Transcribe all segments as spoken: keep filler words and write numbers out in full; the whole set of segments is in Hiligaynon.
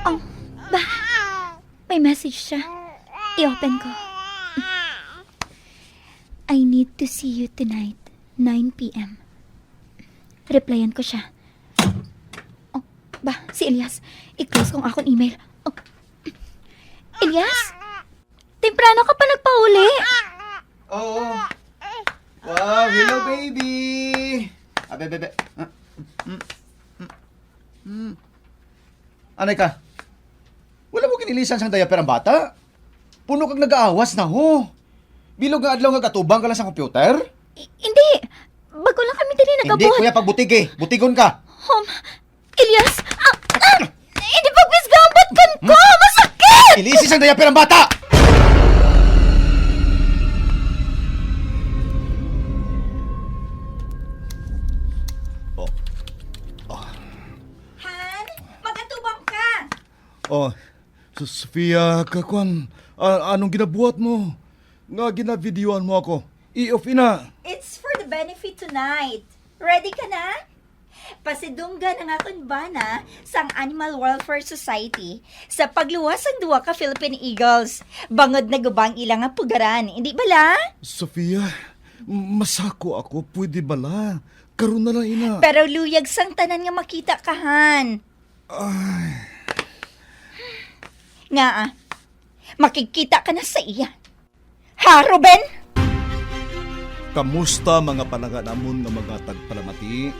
Oh, ba? May message siya. I-open ko. "I need to see you tonight, nine p m" Replyan ko siya. Oh, ba, si Elias. I-close ko ang akon email. Oh. Elias? Temprano ka pa nagpauli. Oo. Wow, hello, baby. Abe, abe, abe. Ah, mm, mm, mm. Anay ka? Wala mo ginilisan sang diaper ang bata? Puno kag nag-aawas na, ho. Bilog nga adlaw nga gatubang ka lang sa computer? I- hindi. Bago lang kami diri nagkabuhat. Hindi ko ya pagbutig eh. Butigon ka. Hom, Elias! Ah! Ah! Hindi pagpisga ang butkon ko! Hmm? Masakit! Ilisi sang diaper ang bata! Oh. Oh. Han, magatubang ka! Oh, Sofia, kakwan, a- anong ginabuhat mo? Nga ginavideoan mo ako? I-off ina. It's for the benefit tonight. Ready ka na? Pasidunggan ang akon bana sang Animal Welfare Society sa pagluwas sang duha ka Philippine Eagles, bangod nagubang ila nga pugaran, indi bala? Sofia, masako ako, pwede bala? Karon na lang ina. Pero luyag sang tanan nga makita ka, Han. Ay. Nga, ah, makikita ka na sa iya. Ha, Ruben? Kamusta, mga palangga namon nga mga tagpalamati?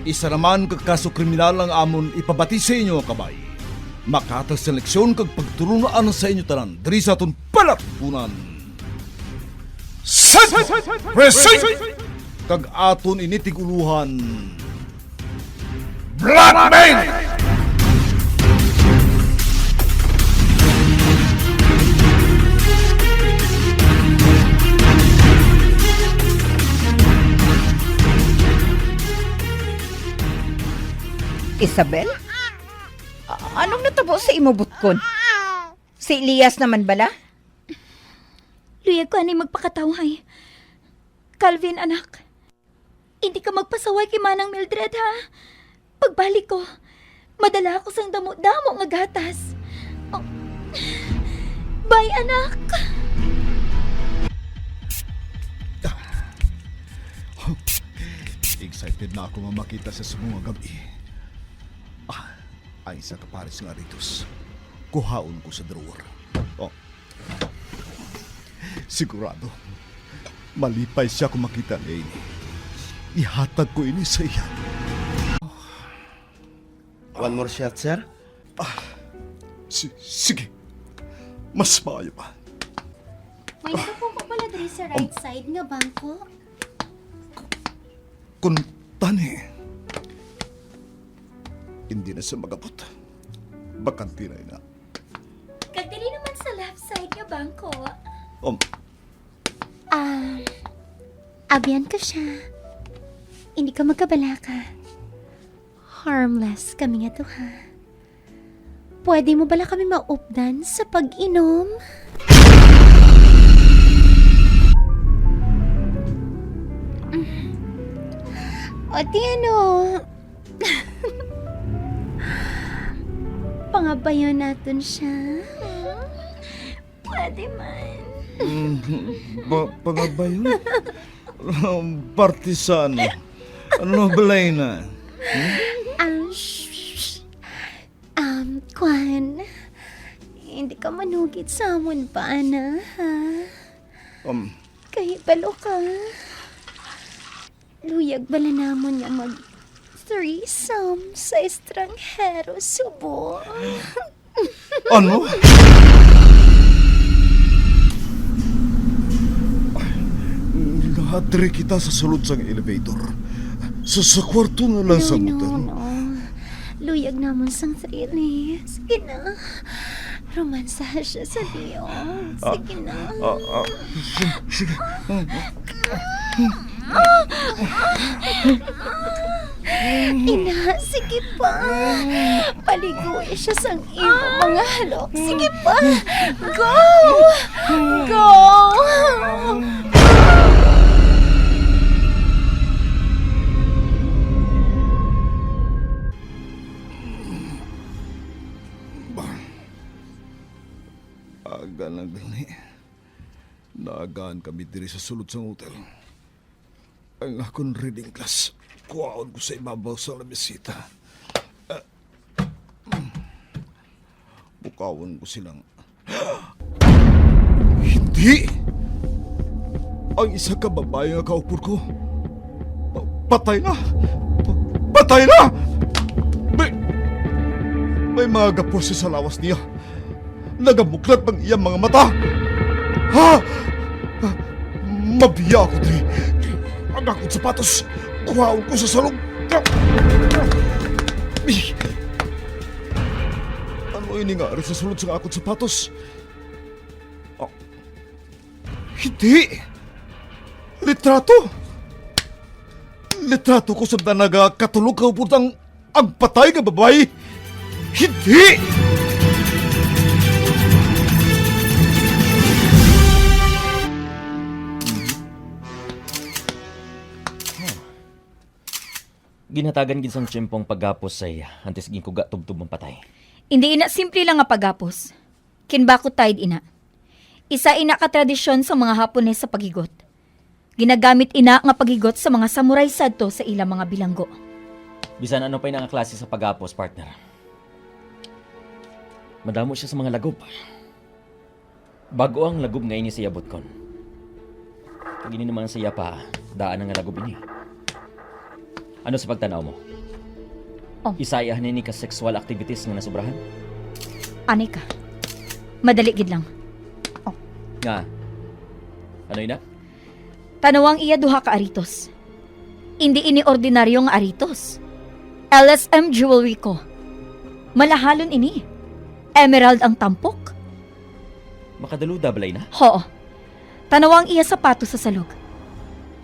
Isa naman ka kaso kriminal ang amon ipabati sa inyo, kabay. Makatag sa leksyon kag pagtulun-an sa inyo tanan diri sa aton palatpunan. Set! Present! Kag aton ini tig-ulohan, Blackmail! Isabel? A- anong natabo sa imo butkon? Si Elias naman bala? Luyag ko ani magpakatawhay. Calvin, anak. Hindi ka magpasaway kay Manang Mildred, ha? Pagbalik ko, madala ako sang damo-damo nga gatas. Oh. Bye, anak! Excited na ako nga makita sa subong nga gab-i. Ah, ay, isa ka pares nga aritos. Kuhaon ko sa drawer. Oh. Sigurado, malipay siya kung makita niya ini. Ihatag ko ini sa iya. One more shot, sir? Ah, si- sige. Mas maayo pa. May nagapungko pala diri sa right side nga bangko. Kuntani. Hindi na siya magabot. Bakante na ina. Kag diri naman sa left side nga bangko. Um, Ah, abyan ko siya. Hindi ko magkabalaka. Harmless kami nga duha. Pwede mo bala kami maupdan sa pag-inom? O, ti ano? Pangabayon naton siya. Pwede man. Mhm. Ba- pangabayon? Partisan. Ano, balay na? Hmm? Ah, shh, shh. Um, kwan. Hindi ka manugid sa amon bana, ha? Um. Kahibalo ka. Luyag bala namon nga mag threesome sa estranghero subong? Ano? Ay, nadiri kita sa sulod sang elevator. Sa, sa kwarto na lang sa motel. No, no, no. Luyag namon sang thrill, eh. Sige na. Romansaha siya sa liog. Sige na. Ah, ah, sige, sige. Ina, sige pa. Paligui siya sang imo mga halok. Sige pa. Go! Go! Galang gani. Naagaan kami diri sa sulod sang hotel. Ang akon reading glass, kuhaon ko sa ibabaw sang lamesita. Ah, mm. Bukawon ko silang. Hindi! Ang isa ka babayi nga kaupod ko, pa-, patay na! Pa-, patay na! May, may mga gapos sa lawas niya. Nagamuklat ang iyang mga mata. Ha? Mabiya ako diri. Ang akong sapatos, kuhaon ko sa salog. Ano ini nga ari sa sulod sa akong sapatos? Oh. Hindi. Litrato. Litrato ko sa nagakatulog kaupod ang ang patay nga babayi? Hindi! Ginhatagan gid sang tiyempo ang paggapos sa iya, antes ginkuga tubtob ang patay. Hindi ina simple lang nga paggapos. Kinbakot tide ina. Isa ina ka tradisyon sang mga Hapones sa paghigot. Ginagamit ina nga paghigot sa mga samurai sadto sa ilang mga bilanggo. Bisan ano pa ina nga klase sa pagapos, partner, madamo siya sa mga lagob. Bag-o ang lagob nga ini sa iya butkon. Kag ini naman sa iya pa, daan nga lagob ini. Ano sa pagtanaw mo? Oh. Isa iya ini ka sexual activities nga nasobrahan? Ani ka. Madali gid lang. Oh. Nga? Ano ina? Tanawa ang iya duha ka aritos. Indi ini ordinaryo nga aritos. L S M jewelry ko. Malahalon ini. Emerald ang tampok. Makadaluda balay na? Hoo. Tanawa ang iya sapatos sa salog.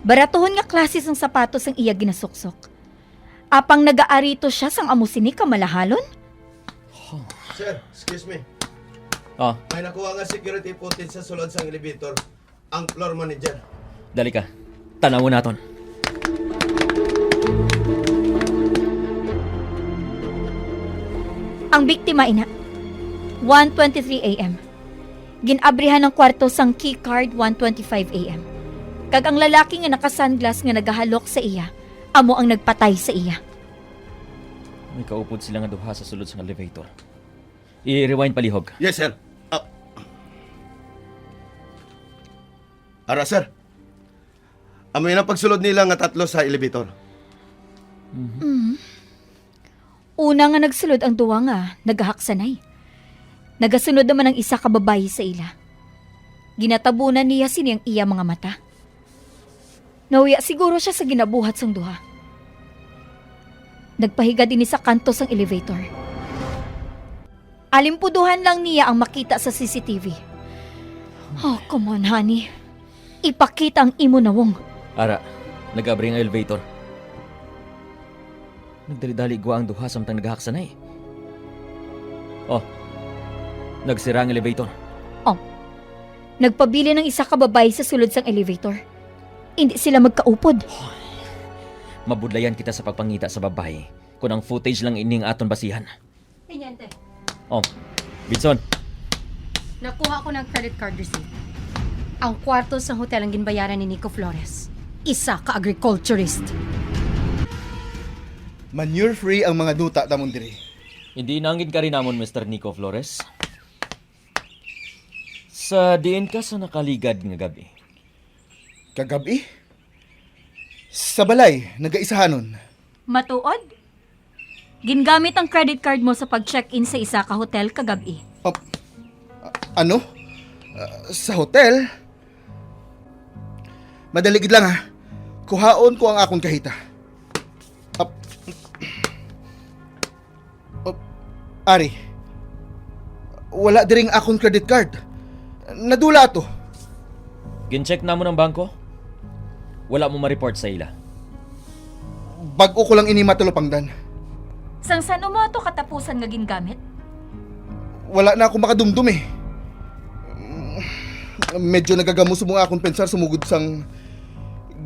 Baratuhon nga klase sang sapatos ang iya ginasuksok. Apang nagaarito siya sang amo sini ka malahalon? Sir, excuse me. Oh. May nakuha nga security footage sa sulod sang elevator. Ang floor manager. Dali ka. Tanawon naton. Ang biktima ina, one twenty-three A M. Gin-abrihan ang kwarto sang key card one twenty-five A M. Kag ang lalaki nga naka-sunglass nga nagahalok sa iya, amo ang nagpatay sa iya. May kaupod sila nga duha sa sulod sang elevator. I-rewind palihog. Yes, sir. Ah. Ara, sir. Amo na ang pagsulod nila nga tatlo sa elevator. Mhm. Mm. Una nga nagsulod ang duwa nga nagahaksanay. Nagasunod naman ang isa ka babayi sa ila. Ginatabunan niya sini ang iya mga mata. Nahuya siguro siya sa ginabuhat sang duha. Nagpahigad ini sa kanto sang elevator. Alimpuduhan lang niya ang makita sa C C T V. Oh, come on, honey. Ipakita ang imo nawong. Ara, nag-abri ang elevator. Nagdali-dali gwa ang duha samtang nagahaksanay. Oh, nagsira ang elevator. Oh, nagpabilin ang isa ka babayi sa sulod sang elevator. Indi sila magkaupod. Mabudlayan kita sa pagpangita sa babayi kon ang footage lang ining aton basihan. Teniente. Oh, Bitson. Nakuha ko ng credit card receipt. Ang kwarto sa hotel ang ginbayaran ni Nico Flores, isa ka agriculturist. Manure-free ang mga duta namon diri. Hindi nangin ka rin namon, Mister Nico Flores. Sa diin ka sa nakaligad nga gabi? Kagabi? Sa balay, nagaisahanon. Matuod? Gingamit ang credit card mo sa pag-check-in sa isa ka hotel kagab-i. Ah, a-, ano? Ah, sa hotel? Madali gid lang, ha. Kuhaon ko ang akon kahita. Ah, ah, Ari, wala diring akon credit card. Nadula ato. Gin-check namon ang bangko. Wala mo ma-report sa ila. Bag-o ko lang ini matalupangdan. Sang san-o mo ato katapusan nga gingamit? Wala na ako makadumdom, eh. Medyo nagagamos mo nga akong pensar sumugod sang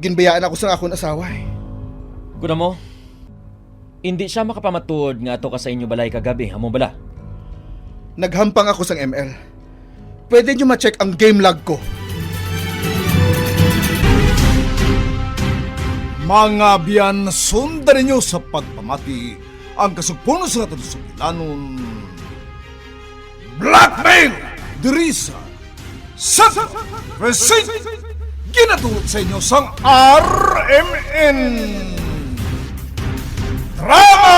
ginbayaan ako sang akon asawa, eh. Kuna mo, hindi siya makapamatuod nga ato ka sa inyo balay kagabi, amo bala? Naghampang ako sang M L. Pwede nyo ma-check ang game log ko. Mga biyan, sundan ninyo sa pagpamati ang kasugpon sa aton sugilanon. Blackmail diri sa Central Precinct, ginadulot sa inyo sang R M N Drama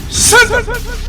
Center.